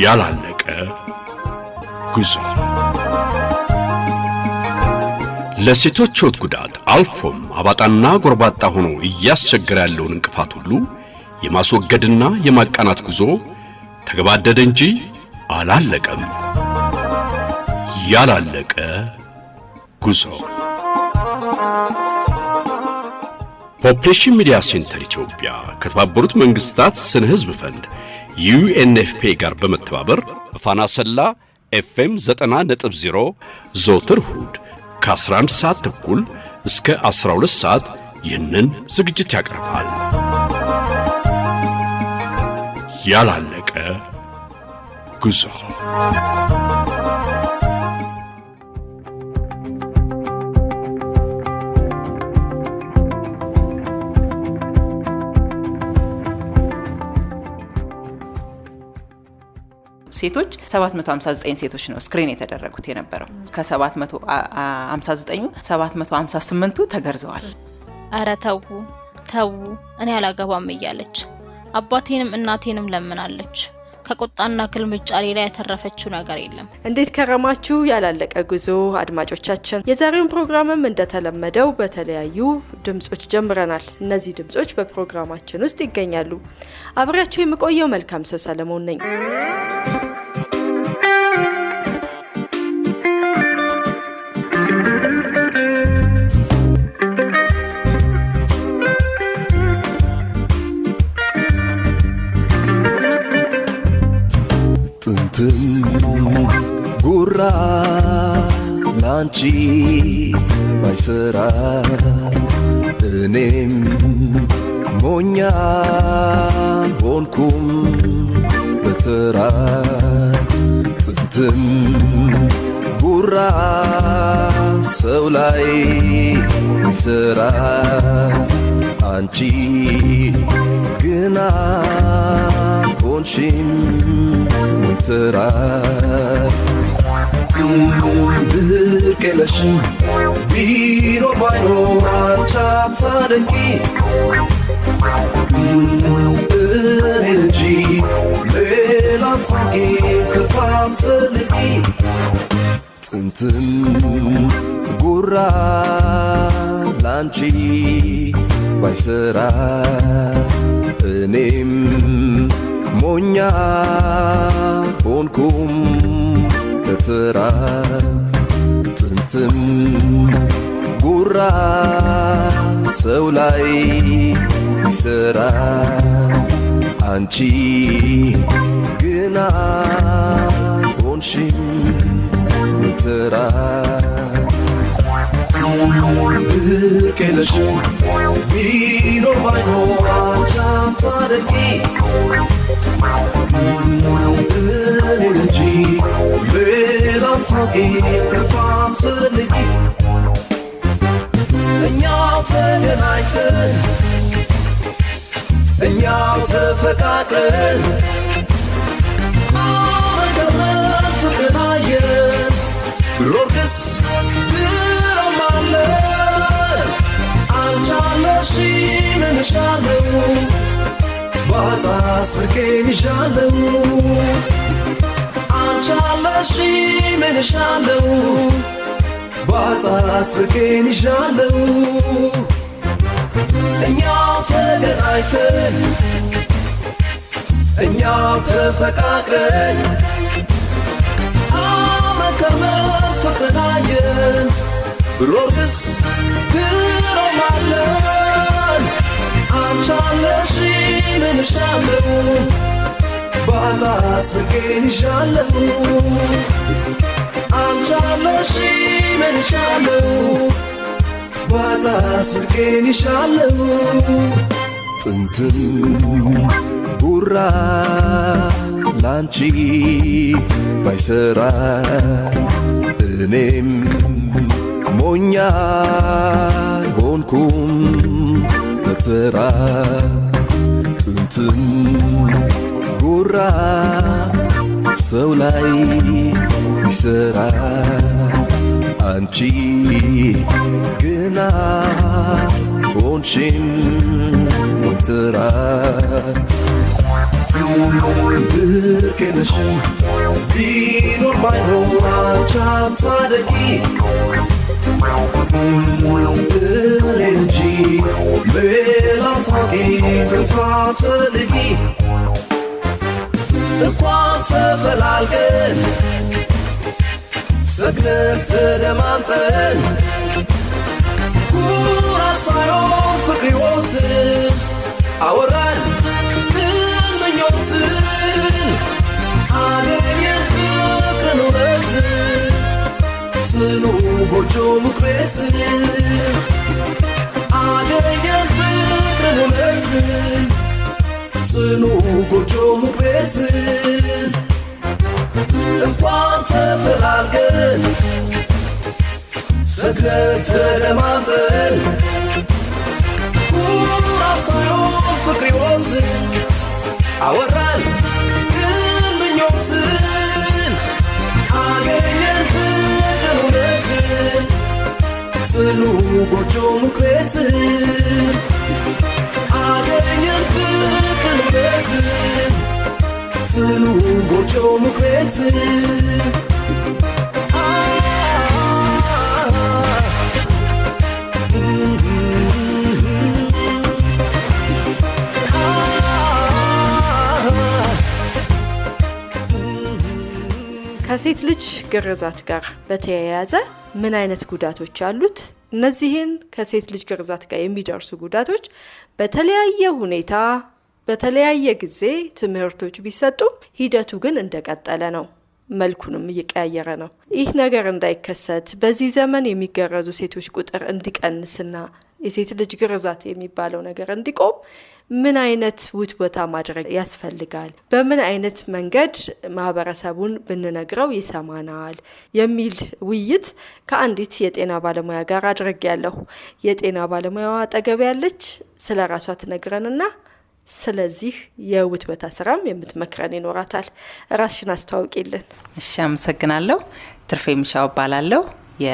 ያላለቀ ጉዞ። ለሴቶች ሕይወት ጉዳት አልፎም አባጣና ጎርባጣ ሆኖ እያስቸገረ ያለውን እንቅፋት ሁሉ የማስወገድና የማቃናት ጉዞ ተገባደደ እንጂ አላለቀም። ያላለቀ ጉዞ። Population Media Center ኢትዮጵያ ከተባበሩት መንግስታት ስነ ህዝብ ፈንድ UNFPA ጋር በመተባበር በፋና ሰላ ኤፍኤም 90.0 ዘወትር እሁድ ከ11 ሰዓት ተኩል እስከ 12 ሰዓት ይህንን ዝግጅት ያቀርባል። ያላለቀ ጉዞ። ሴቶች 759 ሴቶች ነው screen የተደረጉት የነበረው። ከ759ኙ 758ቱ ተገርዘዋል። እረ ተዉ ተዉ፣ እኔ አላገባም እያለች አባቴንም እናቴንም ለምናለች። ከቁጣና ግልምጫ ሌላ ያተረፈችው ነገር የለም። እንዴት ከረማችሁ? ያላለቀ ጉዞ አድማጮቻችን፣ የዛሬውን ፕሮግራምም እንደተለመደው በተለያዩ ድምጾች ጀምረናል። እነዚህ ድምጾች በፕሮግራማችን ውስጥ ይገኛሉ። አብሬያችሁ የምቆየው መልካም ሰው ሰለሞን ነኝ። ጥንትም ጉራ ላንቺ ባይሰራ እኔም ሞኛ ሆንኩም በተራ። ጥንትም ጉራ ሰው ላይ ይሰራ፣ አንቺ ግና ሆንሽም ወይተራ። ብርቅ የለሽም ቢኖር ባይኖር አንቺ አታደንቂ፣ እኔን እንጂ ሌላ አታውቂ፣ ትፋት ፈልጊ። ጥንትም ጉራ ላንቺ ባይሰራ እኔም ሞኛ ሆንኩም በተራ። ጥንትም ጉራ ሰው ላይ ይሰራ፣ አንቺ ግና ሆንሽም ተራ። ብርቅ የለሽም ቢኖር ባይኖር አንቺ አታደንቂ፣ እኔን እንጂ ሌላ አታውቂ፣ ትርፋት ፈልጊ። እኛው ተገናኝተን እኛው ተፈቃቅረን አረገመን ፍቅርን አየን፣ ብሮርቅስ ድሮም አለን። አንቺ አለሽ ምን እሻለው፣ ባጣስ ብርቄን ይዣለው። አንቺ አለሽ ምን እሻለው፣ ባጣስ ብርቄን ይዣለው። እኛው ተገናኝተን እኛው ተፈቃቅረን አምረን ከርመን ፍቅርን አየን፣ ብሮርቅስ ድሮም አለን። አንቺ አለሽ ምን እሻለው፣ ባጣስ ብርቄን ይዣለው። አንቺ አለሽ ምን እሻለው፣ ባጣስ ብርቄን ይዣለው። ጥንትም ጉራ ላንቺ ባይሰራ እኔም ሞኛ ሆንኩም በተራ። ጥንትም ጉራ ሰው ላይ ይሰራ፣ አንቺ ግና ሆንሽም ወትራ። ብርቅ የለሽም ቢኖር ባይኖር አንቺ አታደርጊ እኔን እንጂ ሌላ ታውቂ ትንፋስ ፈልጊ እንኳን ተፈላልገን ሰግነን ተደማምጠን ኩራት ሳይሆን ፍቅር ሕይወት አወራን ቅን ምኞት አገኘን ፍቅርን እውነት ጽኑ ጎጆ ሙቅ ቤት አገኘን ፍቅርን እውነት ጽኑ ጎጆ ሙቅ ቤት እንኳን ተፈላልገን ሰግነን ተደማምጠን ኩራት ሳይሆን ፍቅር ሕይወት አወራን ቅን ምኞትን አገኘን ፍቅርን እውነት ጽኑ ጎጆ ሙቅ ቤት አገኘን ፍቅርን እውነት ጽኑ ጎጆ ሙቅ ቤት ከሴት ልጅ ግርዛት ጋር በተያያዘ ምን አይነት ጉዳቶች አሉት? እነዚህን ከሴት ልጅ ግርዛት ጋር የሚደርሱ ጉዳቶች በተለያየ ሁኔታ በተለያየ ጊዜ ትምህርቶች ቢሰጡም ሂደቱ ግን እንደቀጠለ ነው። መልኩንም እየቀያየረ ነው። ይህ ነገር እንዳይከሰት በዚህ ዘመን የሚገረዙ ሴቶች ቁጥር እንዲቀንስና የሴት ልጅ ግርዛት የሚባለው ነገር እንዲቆም ምን አይነት ውትወታ ማድረግ ያስፈልጋል? በምን አይነት መንገድ ማህበረሰቡን ብንነግረው ይሰማናል? የሚል ውይይት ከአንዲት የጤና ባለሙያ ጋር አድርጌያለሁ። የጤና ባለሙያዋ አጠገብ ያለች ስለ ራሷ ትነግረንና ስለዚህ የውትወታ ስራም የምትመክረን ይኖራታል። ራስሽን አስተዋውቂልን። እሺ፣ አመሰግናለሁ። ትርፌ ምሻው እባላለሁ። የ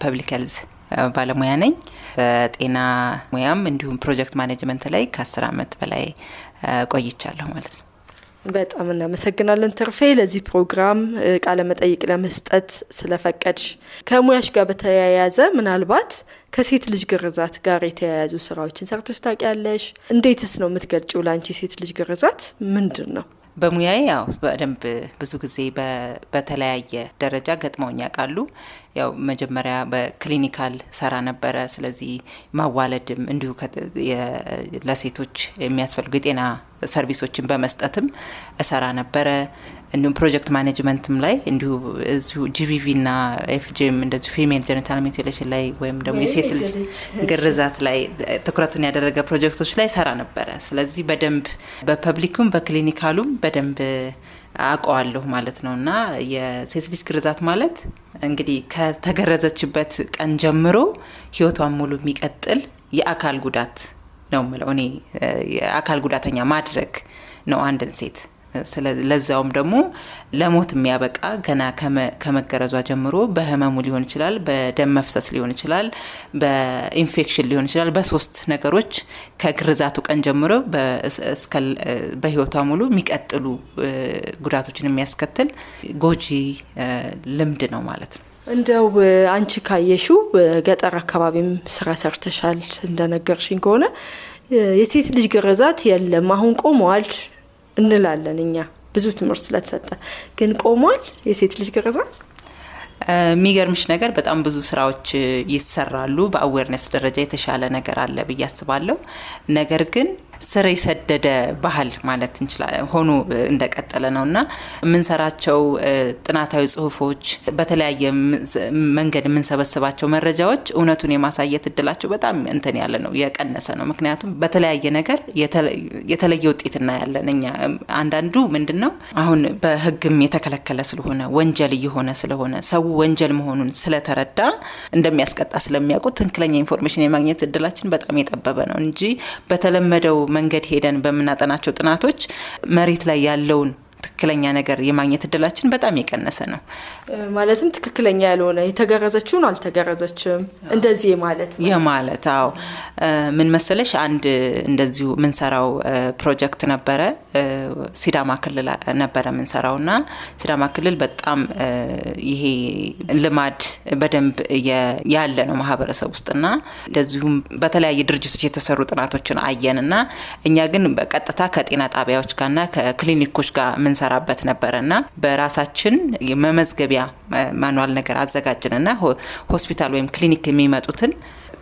public health ባለሙያ ነኝ። በጤና ሙያም እንዲሁም project management ላይ ከ10 ዓመት በላይ ቆይቻለሁ ማለት ነው። በጣም እናመሰግናለን ትርፌ፣ ለዚህ ፕሮግራም ቃለ መጠይቅ ለመስጠት ስለፈቀድሽ። ከሙያሽ ጋር በተያያዘ ምናልባት ከሴት ልጅ ግርዛት ጋር የተያያዙ ስራዎችን ሰርተሽ ታውቂያለሽ? እንዴትስ ነው የምትገልጪው? ለአንቺ ሴት ልጅ ግርዛት ምንድን ነው? በሙያዬ ያው በደንብ ብዙ ጊዜ በተለያየ ደረጃ ገጥመውኝ ያውቃሉ። ያው መጀመሪያ በ clinical ሰራ ነበረ። ስለዚህ ማዋለድም እንዲሁ ለሴቶች የሚያስፈልጉ የጤና service ኦችን በመስጠትም እሰራ ነበረ። እንዲሁም project management ም ላይ እንዲሁ እዚሁ GBV እና FGM እንደዚሁ female genital mutilation ላይ ወይም ደግሞ የሴት ልጅ ግርዛት ላይ ትኩረቱን ያደረገ ፕሮጀክቶች ላይ ሰራ ነበረ። ስለዚህ በደንብ በፐብሊኩም በክሊኒካሉም በደንብ አውቀዋለሁ ማለት ነው። እና የሴት ልጅ ግርዛት ማለት እንግዲህ ከተገረዘችበት ቀን ጀምሮ ህይወቷን ሙሉ የሚቀጥል የአካል ጉዳት ነው የምለው እኔ። የአካል ጉዳተኛ ማድረግ ነው አንድን ሴት። ለዛውም ደግሞ ለሞት የሚያበቃ ገና ከመገረዟ ጀምሮ በህመሙ ሊሆን ይችላል፣ በደም መፍሰስ ሊሆን ይችላል፣ በኢንፌክሽን ሊሆን ይችላል። በሶስት ነገሮች ከግርዛቱ ቀን ጀምሮ በህይወቷ ሙሉ የሚቀጥሉ ጉዳቶችን የሚያስከትል ጎጂ ልምድ ነው ማለት ነው። እንደው አንቺ ካየሽው ገጠር አካባቢም ስራ ሰርተሻል እንደነገርሽኝ ከሆነ የሴት ልጅ ግርዛት የለም አሁን ቆመዋል እንላለን እኛ ብዙ ትምህርት ስለተሰጠ፣ ግን ቆሟል የሴት ልጅ ግርዛት? የሚገርምሽ ነገር በጣም ብዙ ስራዎች ይሰራሉ። በ awareness ደረጃ የተሻለ ነገር አለ ብዬ አስባለሁ። ነገር ግን ስር የሰደደ ባህል ማለት እንችላለን ሆኖ እንደቀጠለ ነውና የምንሰራቸው ጥናታዊ ጽሁፎች፣ በተለያየ መንገድ የምንሰበስባቸው መረጃዎች እውነቱን የማሳየት እድላቸው በጣም እንትን ያለ ነው፣ የቀነሰ ነው። ምክንያቱም በተለያየ ነገር የተለየ ውጤት እናያለን እኛ። አንዳንዱ ምንድነው አሁን በህግም የተከለከለ ስለሆነ ወንጀል እየሆነ ስለሆነ ሰው ወንጀል መሆኑን ስለተረዳ እንደሚያስቀጣ ስለሚያውቁ ትክክለኛ information የማግኘት እድላችን በጣም የጠበበ ነው እንጂ በተለመደው መንገድ ሄደን በምናጠናቸው ጥናቶች መሬት ላይ ያለውን ትክክለኛ ነገር የማግኘት እድላችን በጣም የቀነሰ ነው። ማለትም ትክክለኛ ያልሆነ የተገረዘችውን አልተገረዘችም እንደዚህ ማለት ነው። የማለት አዎ። ምን መሰለሽ፣ አንድ እንደዚሁ ምንሰራው ፕሮጀክት ነበረ። ሲዳማ ክልል ነበረ ምንሰራውና ሲዳማ ክልል በጣም ይሄ ልማድ በደንብ ያለ ነው ማህበረሰብ ውስጥና እንደዚሁም በተለያየ ድርጅቶች የተሰሩ ጥናቶችን አየንና እኛ ግን በቀጥታ ከጤና ጣቢያዎች ጋርና ከክሊኒኮች ጋር ምንሰራበት ነበረና በራሳችን መመዝገቢያ manual ነገር አዘጋጅንና ሆስፒታል ወይም ክሊኒክ የሚመጡትን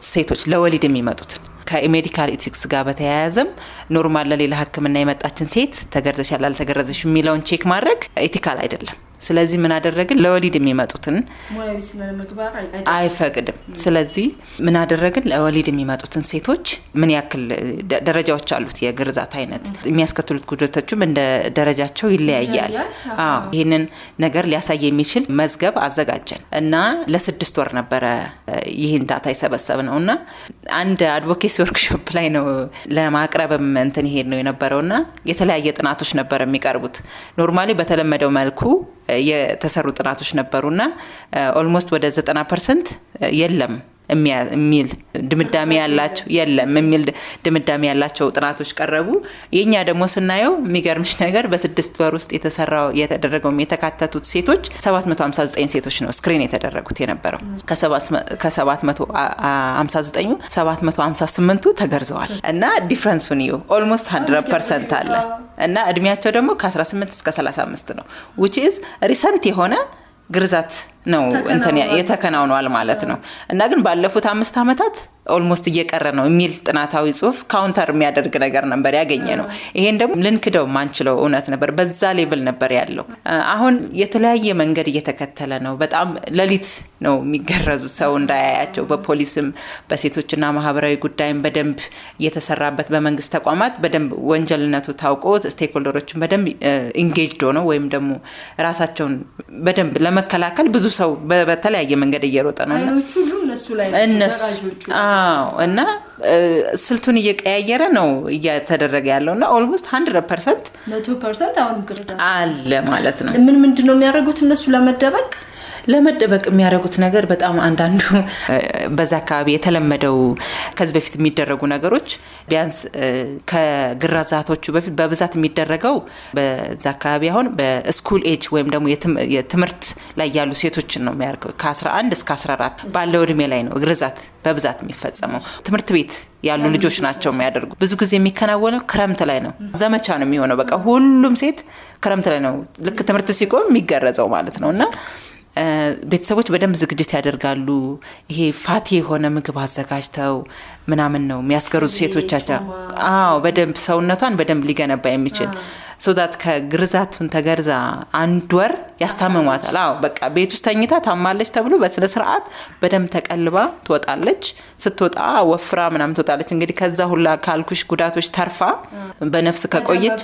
ሴቶች፣ ለወሊድ የሚመጡትን፣ ከ medical ethics ጋር በተያያዘም normal ለሌላ ሕክምና የመጣችን ሴት ተገርዘሻል አልተገረዘሽ የሚለውን check ማድረግ ethical አይደለም። ስለዚህ ምን አደረግን? ለወሊድ የሚመጡትን ሙያዊ ስነ ምግባር አይፈቅድም። ስለዚህ ምን አደረግን? ለወሊድ የሚመጡትን ሴቶች ምን ያክል ደረጃዎች አሉት የግርዛት አይነት፣ የሚያስከትሉት ጉዳቶችም እንደ ደረጃቸው ይለያያል። አዎ፣ ይህንን ነገር ሊያሳይ የሚችል መዝገብ አዘጋጀን እና ለ6 ወር ነበረ ይህን data የሰበሰብነው። እና አንድ advocacy workshop ላይ ነው ለማቅረብም እንትን ይሄድ ነው የነበረው እና የተለያየ ጥናቶች ነበር የሚቀርቡት። Normally በተለመደው መልኩ የተሰሩ ጥናቶች ነበሩና almost ወደ 90% የለም የሚል ድምዳሜ ያላቸው የለም የሚል ድምዳሜ ያላቸው ጥናቶች ቀረቡ። የኛ ደግሞ ስናየው የሚገርምሽ ነገር በ6 ወር ውስጥ የተሰራው የተደረገው የተካተቱት ሴቶች 759 ሴቶች ነው screen የተደረጉት የነበረው። ከ759ኙ 758ቱ ተገርዘዋል እና difference ኡን እዩ፣ almost 100% አለ እና እድሜያቸው ደግሞ ከ18 እስከ 35 ነው፣ which is recent የሆነ ግርዛት ነው እንትን የተከናውኗል ማለት ነው። እና ግን ባለፉት 5 ዓመታት almost እየቀረ ነው የሚል ጥናታዊ ጽሁፍ counter የሚያደርግ ነገር ነበር ያገኘነው። ይሄን ደግሞ ልንክደው ማንችለው እውነት ነበር። በዛ level ነበር ያለው። አሁን የተለያየ መንገድ እየተከተለ ነው። በጣም ሌሊት ነው የሚገረዙት ሰው እንዳያያቸው። በፖሊስም በሴቶችና ማህበራዊ ጉዳይም በደንብ እየተሰራበት፣ በመንግስት ተቋማት በደንብ ወንጀልነቱ ታውቆ stakeholder ኦችን በደንብ engaged ሆነው ወይም ደግሞ ራሳቸውን በደንብ ለመከላከል ብዙ ሰው በተለያየ መንገድ እየሮጠ ነው። አይኖቹ ሁሉ እነሱ ላይ ናቸው፣ እነሱ ገራዦቹ። አዎ፣ እና ስልቱን እየቀያየረ ነው እየተደረገ ያለው እና almost 100% 100% አሁንም ግርዛት አለ ማለት ነው። ምን ምንድን ነው የሚያደርጉት እነሱ ለመደበቅ? ለመደበቅ የሚያደርጉት ነገር በጣም አንዳንዱ በዛ አካባቢ የተለመደው ከዚህ በፊት የሚደረጉ ነገሮች፣ ቢያንስ ከግርዛቶቹ በፊት በብዛት የሚደረገው በዛ አካባቢ አሁን በ school age ወይም ደግሞ የትምህርት ላይ ያሉ ሴቶችን ነው የሚያደርገው። ከ11 እስከ 14 ባለው እድሜ ላይ ነው ግርዛት በብዛት የሚፈጸመው። ትምህርት ቤት ያሉ ልጆች ናቸው የሚያደርጉ። ብዙ ጊዜ የሚከናወነው ክረምት ላይ ነው። ዘመቻ ነው የሚሆነው። በቃ ሁሉም ሴት ክረምት ላይ ነው ልክ ትምህርት ሲቆም የሚገረዘው ማለት ነው። እና ቤተሰቦች በደንብ ዝግጅት ያደርጋሉ። ይሄ fatty የሆነ ምግብ አዘጋጅተው ምናምን ነው የሚያስገርዙ ሴቶቻቸው። አዎ፣ በደንብ ሰውነቷን በደንብ ሊገነባ የሚችል፣ so that ከግርዛቱን ተገርዛ አንድ ወር ያስታምሟታል። አዎ፣ በቃ ቤት ውስጥ ተኝታ ታማለች ተብሎ በስነ ስርዓት በደንብ ተቀልባ ትወጣለች። ስትወጣ ወፍራ ምናምን ትወጣለች። እንግዲህ ከዛ ሁላ ካልኩሽ ጉዳቶች ተርፋ በነፍስ ከቆየች፣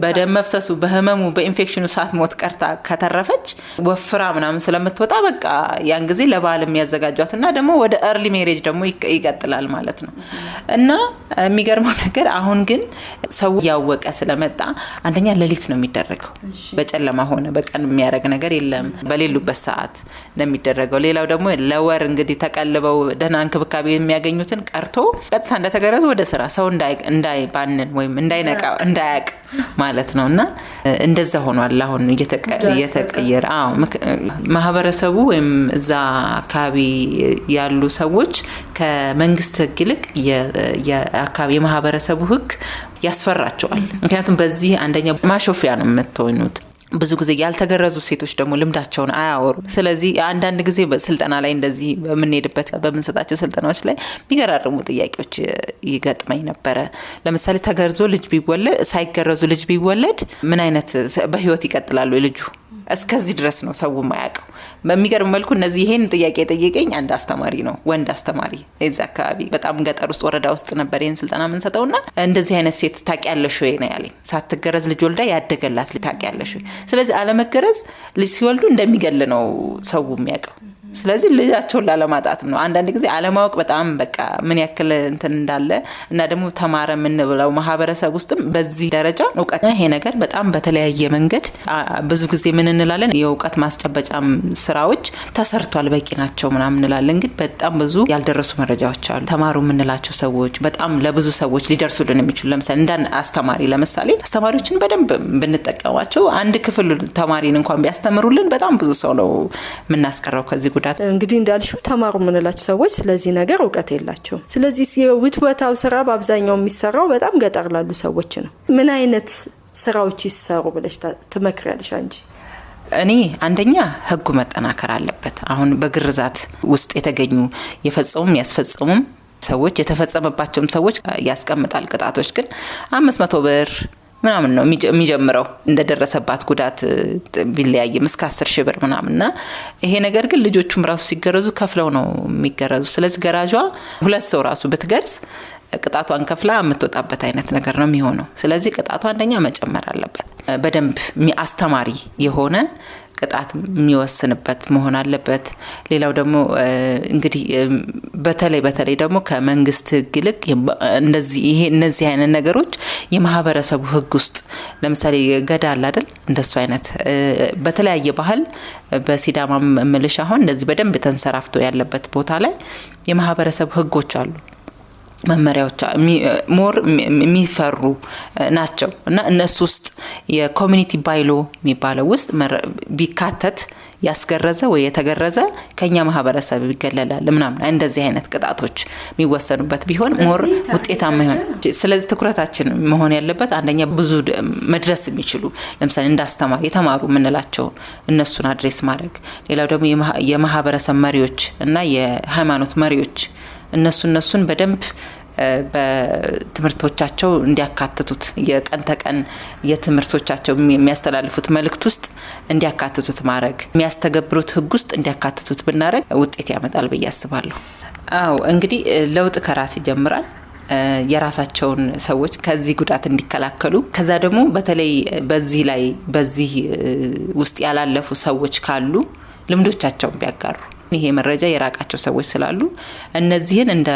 በደም መፍሰሱ፣ በህመሙ፣ በኢንፌክሽኑ ሳትሞት ቀርታ ከተረፈች ወፍራ ምናምን ስለምትወጣ በቃ ያን ጊዜ ለባል የሚያዘጋጇት እና ደግሞ ወደ early marriage ደግሞ ይቀጥላል ማለት ነው። እና የሚገርመው ነገር አሁን ግን ሰው እያወቀ ስለመጣ አንደኛ ሌሊት ነው የሚደረገው። በጨለማ ሆነ በቀን የሚያደርግ ነገር የለም። በሌሉበት ሰዓት ነው የሚደረገው። ሌላው ደግሞ ለወር እንግዲህ ተቀልበው ደህና እንክብካቤ የሚያገኙትን ቀርቶ ቀጥታ እንደተገረዙ ወደ ስራ፣ ሰው እንዳይባንን ወይም እንዳይነቃ፣ እንዳያቅ ማለት ነው። እና እንደዛ ሆኗል። አሁን እየተቀየረ፣ አዎ፣ ማህበረሰቡ ወይም እዛ አካባቢ ያሉ ሰዎች ከመንግስት ሕግ ይልቅ የአካባቢ የማህበረሰቡ ሕግ ያስፈራቸዋል። ምክንያቱም በዚህ አንደኛ ማሾፊያ ነው የምትሆኑት። ብዙ ጊዜ ያልተገረዙ ሴቶች ደግሞ ልምዳቸውን አያወሩም። ስለዚህ አንዳንድ ጊዜ በስልጠና ላይ እንደዚህ በምንሄድበት በምንሰጣቸው ስልጠናዎች ላይ የሚገራርሙ ጥያቄዎች ይገጥመኝ ነበረ። ለምሳሌ ተገርዞ ልጅ ቢወለድ፣ ሳይገረዙ ልጅ ቢወለድ ምን አይነት በህይወት ይቀጥላሉ ልጁ? እስከዚህ ድረስ ነው ሰው የማያውቀው። በሚገርም መልኩ እነዚህ ይሄን ጥያቄ የጠየቀኝ አንድ አስተማሪ ነው፣ ወንድ አስተማሪ። የዚ አካባቢ በጣም ገጠር ውስጥ ወረዳ ውስጥ ነበር ይህን ስልጠና የምንሰጠው እና እንደዚህ አይነት ሴት ታውቂያለሽ ወይ ነው ያለኝ። ሳትገረዝ ልጅ ወልዳ ያደገላት ታውቂያለሽ ወይ? ስለዚህ አለመገረዝ ልጅ ሲወልዱ እንደሚገል ነው ሰው የሚያውቀው። ስለዚህ ልጃቸውን ላለማጣትም ነው። አንዳንድ ጊዜ አለማወቅ በጣም በቃ ምን ያክል እንትን እንዳለ እና ደግሞ ተማረ የምንብለው ማህበረሰብ ውስጥም በዚህ ደረጃ እውቀት ይሄ ነገር በጣም በተለያየ መንገድ ብዙ ጊዜ ምን እንላለን፣ የእውቀት ማስጨበጫም ስራዎች ተሰርቷል በቂ ናቸው ምናምን እንላለን። ግን በጣም ብዙ ያልደረሱ መረጃዎች አሉ። ተማሩ የምንላቸው ሰዎች በጣም ለብዙ ሰዎች ሊደርሱልን የሚችሉ፣ ለምሳሌ እንደ አስተማሪ፣ ለምሳሌ አስተማሪዎችን በደንብ ብንጠቀማቸው አንድ ክፍል ተማሪን እንኳን ቢያስተምሩልን በጣም ብዙ ሰው ነው የምናስቀረው ከዚህ ጉዳት። እንግዲህ እንዳልሽው ተማሩ የምንላቸው ሰዎች ስለዚህ ነገር እውቀት የላቸውም። ስለዚህ የውትወታው ስራ በአብዛኛው የሚሰራው በጣም ገጠር ላሉ ሰዎች ነው። ምን አይነት ስራዎች ይሰሩ ብለሽ ትመክሪያለሽ አንቺ? እኔ አንደኛ ህጉ መጠናከር አለበት። አሁን በግርዛት ውስጥ የተገኙ የፈጸሙም ያስፈጸሙም ሰዎች የተፈጸመባቸውም ሰዎች ያስቀምጣል። ቅጣቶች ግን 500 ብር ምናምን ነው የሚጀምረው፣ እንደደረሰባት ጉዳት ቢለያይም እስከ 10 ሺህ ብር ምናምንና ይሄ ነገር ግን ልጆቹም ራሱ ሲገረዙ ከፍለው ነው የሚገረዙ። ስለዚህ ገራዧ ሁለት ሰው ራሱ ብትገርዝ ቅጣቷን ከፍላ የምትወጣበት አይነት ነገር ነው የሚሆነው። ስለዚህ ቅጣቷ አንደኛ መጨመር አለበት። በደንብ አስተማሪ የሆነ ቅጣት የሚወስንበት መሆን አለበት። ሌላው ደግሞ እንግዲህ በተለይ በተለይ ደግሞ ከመንግስት ህግ ይልቅ እንደዚህ ይሄ እነዚህ አይነት ነገሮች የማህበረሰቡ ህግ ውስጥ፣ ለምሳሌ ገዳ አለ አይደል? እንደሱ አይነት በተለያየ ባህል፣ በሲዳማ ምልሽ አሁን እንደዚህ በደንብ ተንሰራፍቶ ያለበት ቦታ ላይ የማህበረሰቡ ህጎች አሉ፣ መመሪያዎች more የሚፈሩ ናቸው እና እነሱ ውስጥ የ community bylaw የሚባለው ውስጥ ቢካተት፣ ያስገረዘ ወይ የተገረዘ ከኛ ማህበረሰብ ይገለላል ምናምን እንደዚህ አይነት ቅጣቶች የሚወሰኑበት ቢሆን more ውጤታማ ይሆን። ስለዚህ ትኩረታችን መሆን ያለበት አንደኛ ብዙ መድረስ የሚችሉ፣ ለምሳሌ እንደ አስተማሪ የተማሩ የምንላቸውን እነሱን address ማድረግ፣ ሌላው ደግሞ የማህበረሰብ መሪዎች እና የሃይማኖት መሪዎች እነሱን በደንብ በትምህርቶቻቸው እንዲያካትቱት፣ የቀን ተቀን የትምህርቶቻቸው የሚያስተላልፉት መልእክት ውስጥ እንዲያካትቱት ማድረግ፣ የሚያስተገብሩት ህግ ውስጥ እንዲያካትቱት ብናደረግ ውጤት ያመጣል ብዬ አስባለሁ። አዎ፣ እንግዲህ ለውጥ ከራስ ይጀምራል። የራሳቸውን ሰዎች ከዚህ ጉዳት እንዲከላከሉ፣ ከዛ ደግሞ በተለይ በዚህ ላይ በዚህ ውስጥ ያላለፉ ሰዎች ካሉ ልምዶቻቸውን ቢያጋሩ፣ ይሄ መረጃ የራቃቸው ሰዎች ስላሉ እነዚህን እንደ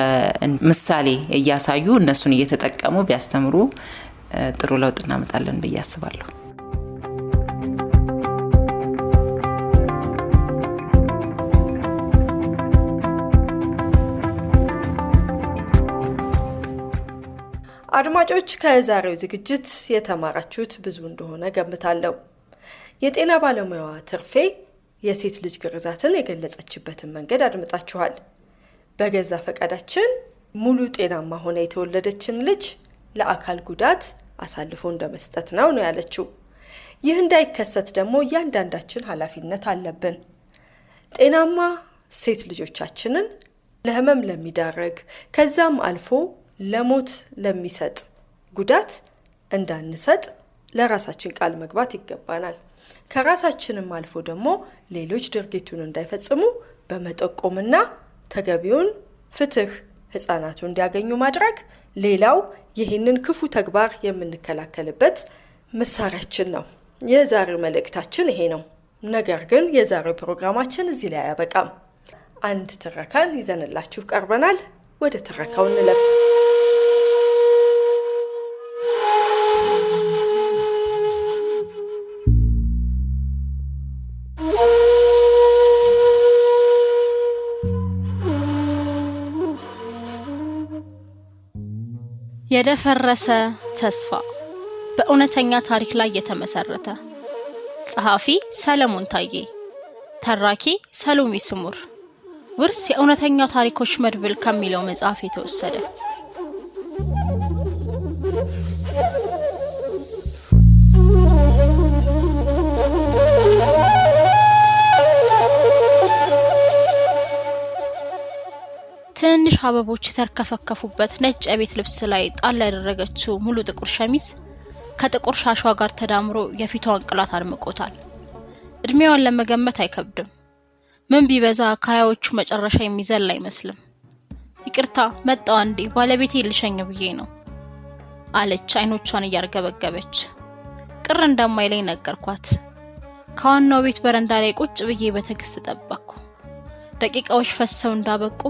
ምሳሌ እያሳዩ እነሱን እየተጠቀሙ ቢያስተምሩ ጥሩ ለውጥ እናመጣለን ብዬ አስባለሁ። አድማጮች፣ ከዛሬው ዝግጅት የተማራችሁት ብዙ እንደሆነ ገምታለሁ። የጤና ባለሙያዋ ትርፌ የሴት ልጅ ግርዛትን የገለጸችበትን መንገድ አድምጣችኋል። በገዛ ፈቃዳችን ሙሉ ጤናማ ሆነ የተወለደችን ልጅ ለአካል ጉዳት አሳልፎ እንደ መስጠት ነው ነው ያለችው። ይህ እንዳይከሰት ደግሞ እያንዳንዳችን ኃላፊነት አለብን። ጤናማ ሴት ልጆቻችንን ለህመም ለሚዳረግ ከዛም አልፎ ለሞት ለሚሰጥ ጉዳት እንዳንሰጥ ለራሳችን ቃል መግባት ይገባናል። ከራሳችንም አልፎ ደግሞ ሌሎች ድርጊቱን እንዳይፈጽሙ በመጠቆምና ተገቢውን ፍትህ ህጻናቱ እንዲያገኙ ማድረግ ሌላው ይህንን ክፉ ተግባር የምንከላከልበት መሳሪያችን ነው። የዛሬው መልእክታችን ይሄ ነው። ነገር ግን የዛሬው ፕሮግራማችን እዚህ ላይ አያበቃም። አንድ ትረካን ይዘንላችሁ ቀርበናል። ወደ ትረካው እንለፍ። የደፈረሰ ተስፋ፣ በእውነተኛ ታሪክ ላይ የተመሰረተ። ጸሐፊ ሰለሞን ታዬ፣ ተራኪ ሰሎሜ ስሙር። ውርስ የእውነተኛ ታሪኮች መድብል ከሚለው መጽሐፍ የተወሰደ። ትንንሽ አበቦች የተርከፈከፉበት ነጭ የቤት ልብስ ላይ ጣል ያደረገችው ሙሉ ጥቁር ሸሚዝ ከጥቁር ሻሿ ጋር ተዳምሮ የፊቷን ቅላት አድምቆታል። እድሜዋን ለመገመት አይከብድም። ምን ቢበዛ ከ20ዎቹ መጨረሻ የሚዘል አይመስልም። "ይቅርታ መጣው፣ አንዴ ባለቤቴ ልሸኝ ብዬ ነው" አለች አይኖቿን እያርገበገበች። ቅር እንደማይለኝ ነገርኳት። ከዋናው ቤት በረንዳ ላይ ቁጭ ብዬ በትዕግስት ጠበቅኩ። ደቂቃዎች ፈሰው እንዳበቁ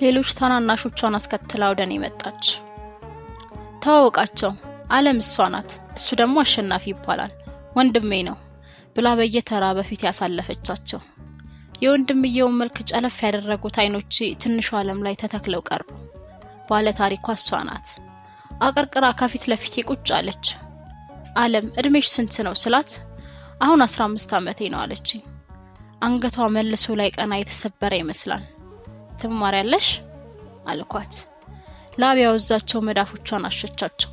ሌሎች ታናናሾቿን አስከትላ ወደ እኔ መጣች። ተዋወቃቸው። አለም እሷ ናት፣ እሱ ደግሞ አሸናፊ ይባላል፣ ወንድሜ ነው ብላ በየተራ በፊት ያሳለፈቻቸው። የወንድምየውን መልክ ጨለፍ ያደረጉት አይኖቼ ትንሿ አለም ላይ ተተክለው ቀሩ። ባለ ታሪኳ እሷ ናት። አቀርቅራ ከፊት ለፊቴ ቁጭ አለች። አለም እድሜሽ ስንት ነው ስላት አሁን 15 ዓመቴ ነው አለችኝ። አንገቷ መልሶ ላይ ቀና የተሰበረ ይመስላል። ትማሪያለሽ አልኳት። ላብ ያወዛቸው መዳፎቿን አሸቻቸው።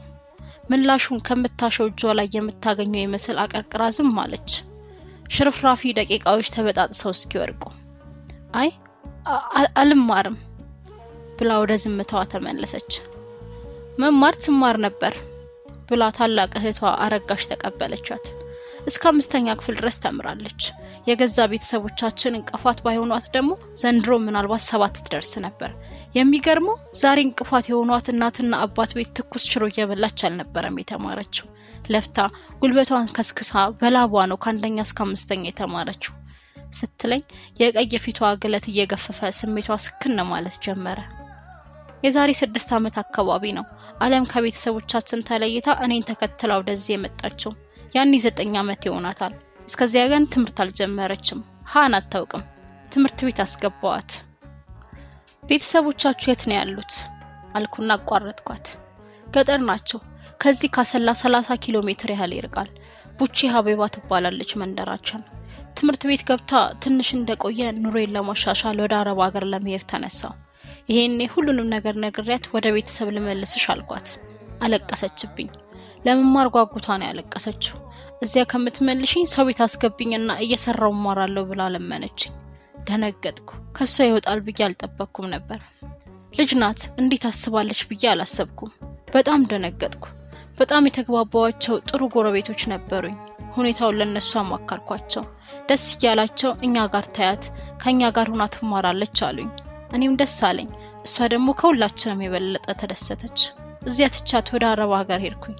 ምላሹን ከምታሸው እጇ ላይ የምታገኘው ይመስል አቀርቅራ ዝም አለች። ሽርፍራፊ ደቂቃዎች ተበጣጥሰው እስኪወድቁ አይ አልማርም ብላ ወደ ዝምታዋ ተመለሰች። መማር ትማር ነበር ብላ ታላቅ እህቷ አረጋሽ ተቀበለቻት። እስከ 5ኛ ክፍል ድረስ ተምራለች። የገዛ ቤተሰቦቻችን እንቅፋት ባይሆኗት ደግሞ ዘንድሮ ምናልባት 7 ትደርስ ነበር። የሚገርመው ዛሬ እንቅፋት የሆኗት እናትና አባት ቤት ትኩስ ሽሮ እየበላች አልነበረም የተማረችው። ለፍታ ጉልበቷን ከስክሳ በላቧ ነው ከ1ኛ እስከ 5ኛ የተማረችው ስትለኝ የቀይ ፊቷ ግለት እየገፈፈ ስሜቷ ስክን ማለት ጀመረ። የዛሬ 6 ዓመት አካባቢ ነው አለም ከቤተሰቦቻችን ተለይታ እኔን ተከትላ ወደዚህ የመጣችው። ያኔ 9 ዓመት ይሆናታል። እስከዚያ ግን ትምህርት አልጀመረችም። ሃን አታውቅም። ትምህርት ቤት አስገባዋት። ቤተሰቦቻችሁ የት ነው ያሉት አልኩና አቋረጥኳት። ገጠር ናቸው። ከዚህ ካሰላ 30 ኪሎ ሜትር ያህል ይርቃል። ቡቺ ሀቢባ ትባላለች መንደራችን። ትምህርት ቤት ገብታ ትንሽ እንደቆየ ኑሮዬን ለማሻሻል ወደ አረብ ሀገር ለመሄድ ተነሳው። ይሄኔ ሁሉንም ነገር ነግሬያት ወደ ቤተሰብ ልመልስሽ አልኳት። አለቀሰችብኝ። ለመማር ጓጉታ ነው ያለቀሰችው። እዚያ ከምትመልሽኝ ሰው ቤት አስገብኝና እየሰራው እማራለሁ ብላ ለመነችኝ። ደነገጥኩ። ከሷ ይወጣል ብዬ አልጠበቅኩም ነበር። ልጅ ናት እንዴት አስባለች ብዬ አላሰብኩም። በጣም ደነገጥኩ። በጣም የተግባባዋቸው ጥሩ ጎረቤቶች ነበሩኝ። ሁኔታውን ለነሱ አማከርኳቸው። ደስ እያላቸው እኛ ጋር ታያት ከኛ ጋር ሆና ትማራለች አሉኝ። እኔም ደስ አለኝ። እሷ ደግሞ ከሁላችንም የበለጠ ተደሰተች። እዚያ ትቻት ወደ አረብ ሀገር ሄድኩኝ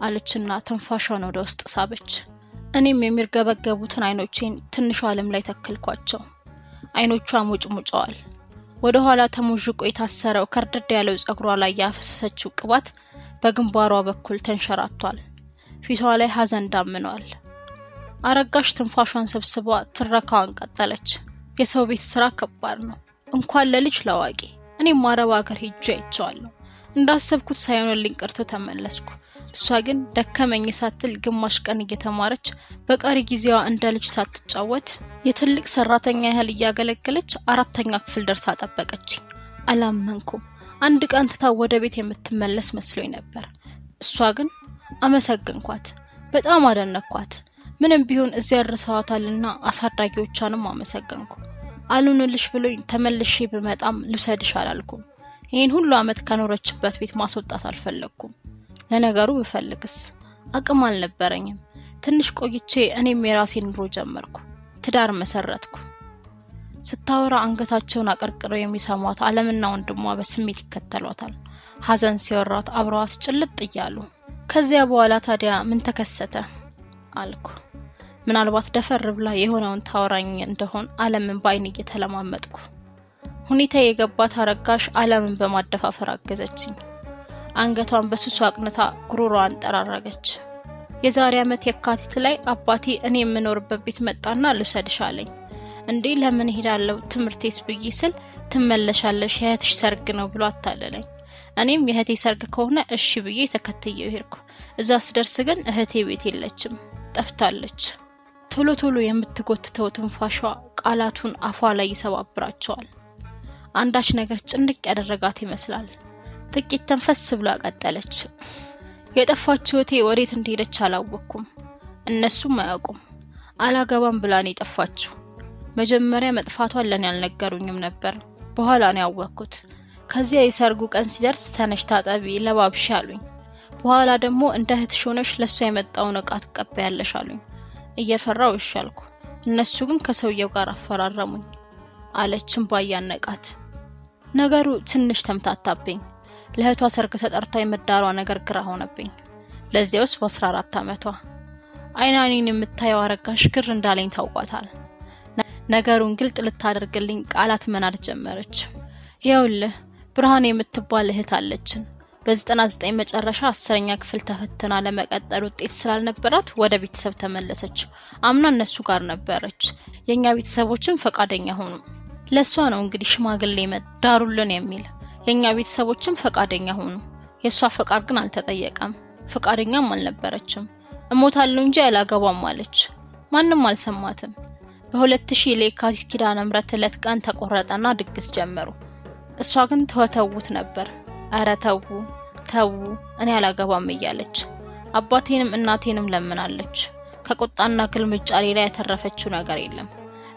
አለችና ትንፋሿን ወደ ውስጥ ሳበች። እኔም የሚርገበገቡትን አይኖቼን ትንሿ አለም ላይ ተከልኳቸው። አይኖቿ ሙጭሙጨዋል። ወደ ኋላ ተሞዥቆ የታሰረው ከርደድ ያለው ጸጉሯ ላይ ያፈሰሰችው ቅባት በግንባሯ በኩል ተንሸራቷል። ፊቷ ላይ ሀዘን ዳምኗል። አረጋሽ ትንፋሿን ሰብስባ ትረካዋን ቀጠለች። የሰው ቤት ስራ ከባድ ነው፣ እንኳን ለልጅ ለአዋቂ። እኔም አረብ ሀገር ሄጄ አይቼዋለሁ። እንዳሰብኩት ሳይሆንልኝ ቀርቶ ተመለስኩ። እሷ ግን ደከመኝ ሳትል ግማሽ ቀን እየተማረች በቀሪ ጊዜዋ እንደ ልጅ ሳትጫወት የትልቅ ሰራተኛ ያህል እያገለገለች 4ኛ ክፍል ደርሳ ጠበቀችኝ። አላመንኩም። አንድ ቀን ትታ ወደ ቤት የምትመለስ መስሎኝ ነበር። እሷ ግን አመሰግንኳት፣ በጣም አደነኳት። ምንም ቢሆን እዚያ ደርሰዋታልና አሳዳጊዎቿንም አመሰገንኩ። አልሆንልሽ ብሎኝ ተመልሼ ብመጣም ልውሰድሽ አላልኩም። ይሄን ሁሉ አመት ከኖረችበት ቤት ማስወጣት አልፈለኩም። ለነገሩ ብፈልግስ አቅም አልነበረኝም። ትንሽ ቆይቼ እኔም የራሴን ኑሮ ጀመርኩ። ትዳር መሰረትኩ። ስታወራ አንገታቸውን አቀርቅረው የሚሰሟት አለምና ወንድሟ በስሜት ይከተሏታል። ሀዘን ሲወራት አብረዋት ጭልጥ እያሉ። ከዚያ በኋላ ታዲያ ምን ተከሰተ አልኩ። ምናልባት ደፈር ብላ የሆነውን ታወራኝ እንደሆን አለምን በአይን እየተለማመጥኩ። ሁኔታ የገባት አረጋሽ አለምን በማደፋፈር አገዘችኝ። አንገቷን በስሱ አቅንታ ጉሮሯን ጠራረገች። የዛሬ አመት የካቲት ላይ አባቴ እኔ የምኖርበት ቤት መጣና ልውሰድሽ አለኝ። እንዴ ለምን እሄዳለሁ ትምህርቴስ ብዬ ስል ትመለሻለሽ የእህትሽ ሰርግ ነው ብሎ አታለለኝ። እኔም የእህቴ ሰርግ ከሆነ እሺ ብዬ ተከትዬው ሄድኩ። እዛ ስደርስ ግን እህቴ ቤት የለችም፣ ጠፍታለች። ቶሎ ቶሎ የምትጎትተው ትንፋሿ ቃላቱን አፏ ላይ ይሰባብራቸዋል። አንዳች ነገር ጭንቅ ያደረጋት ይመስላል። ጥቂት ተንፈስ ብላ ቀጠለች። የጠፋችው እህቴ ወዴት እንደሄደች አላወቅኩም፣ እነሱም አያውቁም። አላገባም ብላ ነው የጠፋችው። መጀመሪያ መጥፋቷን ለኔ አልነገሩኝም ነበር፣ በኋላ ነው ያወቅኩት። ከዚያ የሰርጉ ቀን ሲደርስ ተነሽ ታጠቢ ለባብሽ አሉኝ። በኋላ ደግሞ እንደ እህትሽ ሆነሽ ለሷ የመጣውን እቃ ትቀበያለሽ አሉኝ። እየፈራው እሺ አልኩ። እነሱ ግን ከሰውየው ጋር አፈራረሙኝ አለች እንባ እያነቃት። ነገሩ ትንሽ ተምታታብኝ። ለእህቷ ሰርግ ተጠርታ የመዳሯ ነገር ግራ ሆነብኝ። ለዚያውስ በ14 አመቷ። አይን አይኔን የምታየው አረጋሽ ግር እንዳለኝ ታውቋታል። ነገሩን ግልጥ ልታደርግልኝ ቃላት መናድ ጀመረች። ይኸውልህ ብርሃን የምትባል እህት አለችን። በ99 መጨረሻ 10ኛ ክፍል ተፈትና ለመቀጠል ውጤት ስላልነበራት ወደ ቤተሰብ ተመለሰች። አምና እነሱ ጋር ነበረች። የኛ ቤተሰቦችም ፈቃደኛ ሆኑ። ለሷ ነው እንግዲህ ሽማግሌ ዳሩልን የሚል። የኛ ቤተሰቦችም ፈቃደኛ ሆኑ። የሷ ፈቃድ ግን አልተጠየቀም። ፈቃደኛም አልነበረችም። እሞታለሁ እንጂ አላገባም አለች። ማንም አልሰማትም። በ2000 ለየካቲት ኪዳነ ምህረት ዕለት ቀን ተቆረጠና ድግስ ጀመሩ። እሷ ግን ተወተውት ነበር። አረ ተው ተው እኔ አላገባም እያለች አባቴንም እናቴንም ለምናለች። ከቁጣና ግልምጫ ሌላ ያተረፈችው ነገር የለም።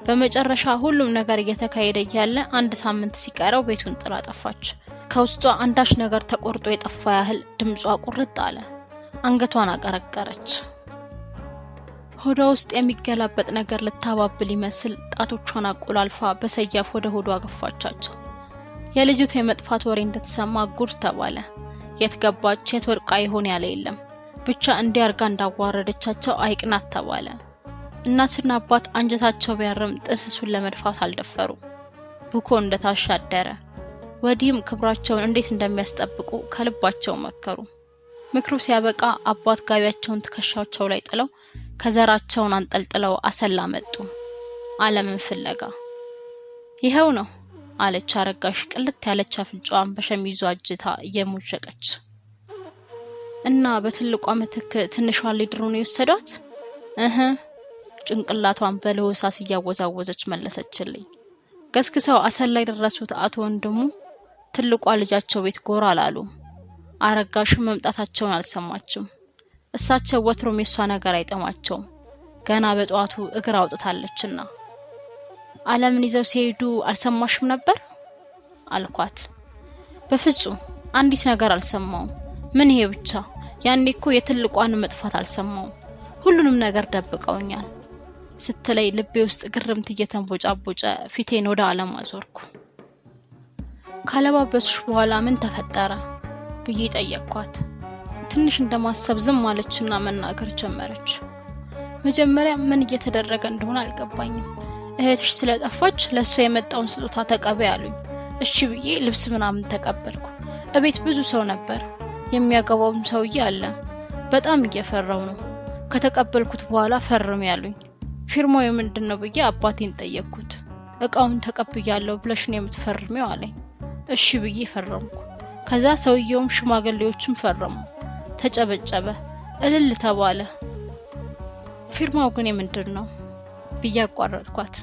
በመጨረሻ ሁሉም ነገር እየተካሄደ እያለ አንድ ሳምንት ሲቀረው ቤቱን ጥላ ጠፋች። ከውስጧ አንዳች ነገር ተቆርጦ የጠፋ ያህል ድምጿ ቁርጥ አለ። አንገቷን አቀረቀረች። ሆዷ ውስጥ የሚገላበጥ ነገር ልታባብል ይመስል ጣቶቿን አቆላልፋ በሰያፍ ወደ ሆዷ ገፋቻቸው። የልጅቷ የመጥፋት ወሬ እንደተሰማ ጉድ ተባለ። የት ገባች የት ወድቃ ይሆን ያለ የለም። ብቻ እንዲያርጋ እንዳዋረደቻቸው አይቅናት ተባለ። እናትና አባት አንጀታቸው ቢያርም ጥንስሱን ለመድፋት አልደፈሩ። ቡኮ እንደታሻ አደረ። ወዲህም ክብራቸውን እንዴት እንደሚያስጠብቁ ከልባቸው መከሩ። ምክሩ ሲያበቃ አባት ጋቢያቸውን ትከሻቸው ላይ ጥለው ከዘራቸውን አንጠልጥለው አሰላ መጡ። ዓለምን ፍለጋ። ይኸው ነው አለች አረጋሽ ቅልት ያለች አፍንጫዋን በሸሚዟ እጅታ እየሞዠቀች። እና በትልቋ ምትክ ትንሿን ሊድሩ ነው የወሰዷት? እህ ጭንቅላቷን በለሆሳስ እያወዛወዘች መለሰችልኝ። ገስግሰው አሰላ የደረሱት አቶ ወንድሙ ትልቋ ልጃቸው ቤት ጎራ አላሉ። አረጋሽ መምጣታቸውን አልሰማችም። እሳቸው ወትሮም የሷ ነገር አይጠማቸውም። ገና በጠዋቱ እግር አውጥታለችና። ዓለምን ይዘው ሲሄዱ አልሰማሽም ነበር አልኳት። በፍጹም አንዲት ነገር አልሰማውም። ምን ይሄ ብቻ? ያኔ እኮ የትልቋን መጥፋት አልሰማውም። ሁሉንም ነገር ደብቀውኛል ስትለይ ልቤ ውስጥ ግርምት እየተንቦጫቦጨ ፊቴን ወደ ዓለም አዞርኩ። ካለባበስሽ በኋላ ምን ተፈጠረ ብዬ ጠየቅኳት። ትንሽ እንደማሰብ ዝም አለችና መናገር ጀመረች። መጀመሪያ ምን እየተደረገ እንደሆነ አልገባኝም። እህትሽ ስለጠፋች ለሷ የመጣውን ስጦታ ተቀበይ አሉኝ። እሺ ብዬ ልብስ ምናምን ተቀበልኩ። እቤት ብዙ ሰው ነበር። የሚያገባውም ሰውዬ አለ። በጣም እየፈራው ነው። ከተቀበልኩት በኋላ ፈርም ያሉኝ። ፊርማው የምንድን ነው ብዬ አባቴን ጠየቅኩት። እቃውን ተቀብያለሁ ብለሽ ነው የምትፈርሚው አለኝ። እሺ ብዬ ፈረምኩ። ከዛ ሰውየውም ሽማግሌዎችም ፈረሙ። ተጨበጨበ፣ እልል ተባለ። ፊርማው ግን የምንድን ነው ብዬ አቋረጥኳት።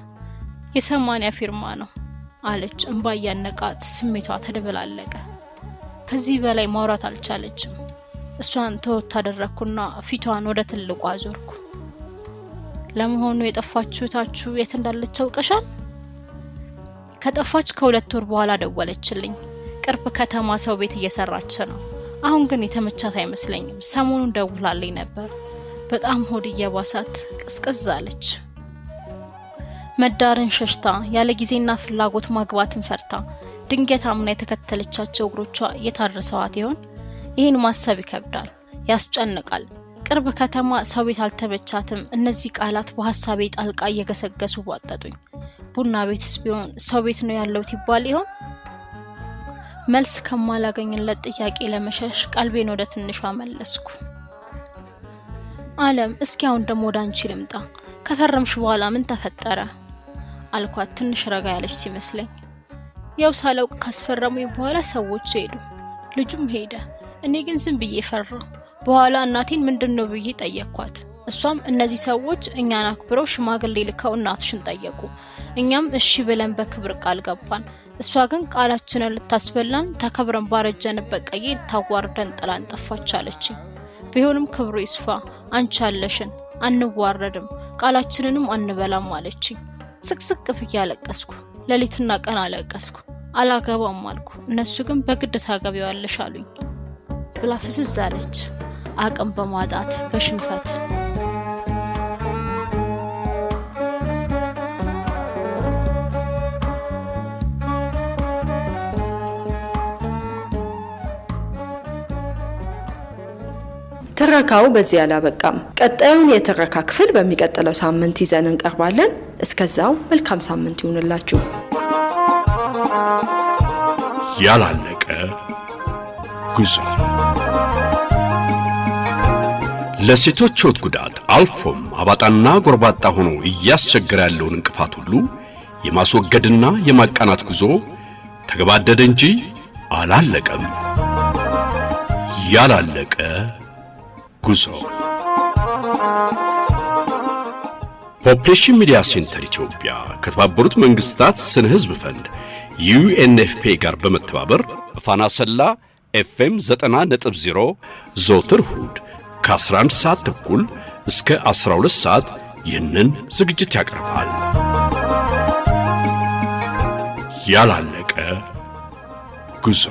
የ80 ፊርማ ነው አለች እንባ እያነቃት። ስሜቷ ተደበላለቀ። ከዚህ በላይ ማውራት አልቻለችም። እሷን ተወት አደረኩና ፊቷን ወደ ትልቋ አዞርኩ። ለመሆኑ የጠፋችሁ እህታችሁ የት እንዳለች አውቀሻል? ከጠፋች ከ2 ወር በኋላ ደወለችልኝ። ቅርብ ከተማ ሰው ቤት እየሰራች ነው። አሁን ግን የተመቻት አይመስለኝም። ሰሞኑን ደውላልኝ ነበር። በጣም ሆድ እየባሳት ቅዝቅዝ አለች። መዳርን ሸሽታ ያለ ጊዜና ፍላጎት ማግባትን ፈርታ ድንገት አምና የተከተለቻቸው እግሮቿ የታረሰዋት ይሆን? ይህን ማሰብ ይከብዳል፣ ያስጨንቃል። ቅርብ ከተማ ሰው ቤት አልተመቻትም። እነዚህ ቃላት በሀሳቤ ጣልቃ እየገሰገሱ ቧጠጡኝ። ቡና ቤትስ ቢሆን ሰው ቤት ነው ያለውት ይባል ይሆን? መልስ ከማላገኝለት ጥያቄ ለመሸሽ ቀልቤን ወደ ትንሿ መለስኩ። ዓለም እስኪ አሁን ደግሞ ወደ አንቺ ልምጣ። ከፈረምሽ በኋላ ምን ተፈጠረ አልኳት ትንሽ ረጋ ያለች ሲመስለኝ። ያው ሳላውቅ ካስፈረሙኝ በኋላ ሰዎች ሄዱ፣ ልጁም ሄደ። እኔ ግን ዝም ብዬ ፈራሁ። በኋላ እናቴን ምንድነው ብዬ ጠየቅኳት። እሷም እነዚህ ሰዎች እኛን አክብረው ሽማግሌ ልከው እናትሽን ጠየቁ። እኛም እሺ ብለን በክብር ቃል ገባን። እሷ ግን ቃላችንን ልታስበላን ተከብረን ባረጀንበት ቀዬ ልታዋርደን ጥላን ጠፋች አለችኝ። ቢሆንም ክብሩ ይስፋ፣ አንቺ አለሽን፣ አንዋረድም፣ ቃላችንንም አንበላም አለችኝ። ስቅስቅ ብዬ አለቀስኩ። ሌሊትና ቀን አለቀስኩ። አላገባም አልኩ። እነሱ ግን በግድ ታገቢዋለሽ አሉኝ ብላ ፍዝዝ አለች። አቅም በማጣት በሽንፈት። ትረካው በዚህ አላበቃም። ቀጣዩን የትረካ ክፍል በሚቀጥለው ሳምንት ይዘን እንቀርባለን። እስከዛው መልካም ሳምንት ይሁንላችሁ። ያላለቀ ጉዞ። ለሴቶች ሕይወት ጉዳት አልፎም አባጣና ጎርባጣ ሆኖ እያስቸገረ ያለውን እንቅፋት ሁሉ የማስወገድና የማቃናት ጉዞ ተገባደደ እንጂ አላለቀም። ያላለቀ ጉዞ። Population Media Center ኢትዮጵያ ከተባበሩት መንግስታት ስነ ሕዝብ ፈንድ UNFPA ጋር በመተባበር ፋና ሰላ ኤፍኤም 90.0 ዘወትር እሁድ ከ11 ሰዓት ተኩል እስከ 12 ሰዓት ይህንን ዝግጅት ያቀርባል። ያላለቀ ጉዞ።